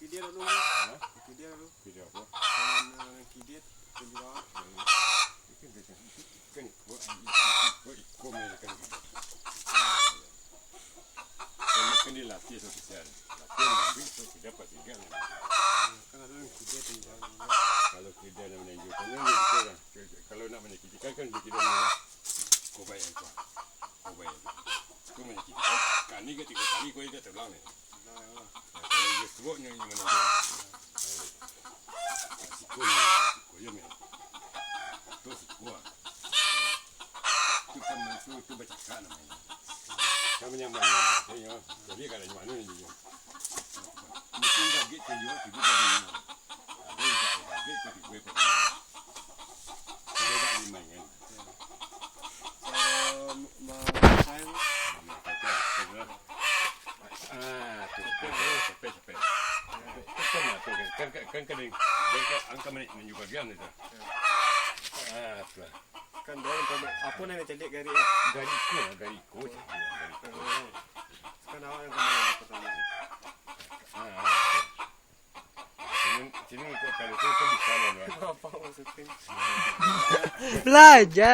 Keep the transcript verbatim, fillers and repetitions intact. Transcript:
Kidia dulu. Hah? Kidia dulu. Kidia apa? Kalau nak kidia, tunjuk awak. Kan, kan, kan, kan, kan, kan, kan, Kan, kan dia latih so kisian. Latihan ambil so tidak pasti kan. Kan ada yang kidia tunjuk awak. Kalau kidia nak menunjukkan, kan dia bisa lah. Kalau nak menyakiti kan, kan dia kidia ni lah. Kau baik kau. Kau baik. Kau menyakiti kan. Kani ketiga kali kau ingat terulang ni. Nah, ya lah. Nah, kalau dia suruh nyo, nyo menunjuk. Siko ni, siko yo, men. Tu siko ah. Tu kan tu, tu bacakak namonyo. Kan manyambai, yo. Jadi, kalau di mano ni, yo? Mungkin kaget tu, yo, tibo kaget. Ada yang kaget tu, tibo kaget. Kalau tak dimainkan. Kalau ma-, ma-, Ah, tu, capek, capek, capek. Kan, kan, kan, kan, kan, kan, angka menit menunjuk bagian itu. Ah, tu lah. Kan dia yang tadi, apa yang tadi garik, eh? Garik ko, garik ko, garik ko. Oh. Kan awak yang kena yang pertama. Ah, ah, tu. Sini, sini ikut kalau tu, tu bisa lah, kan? Apa maksudnya? Belajar.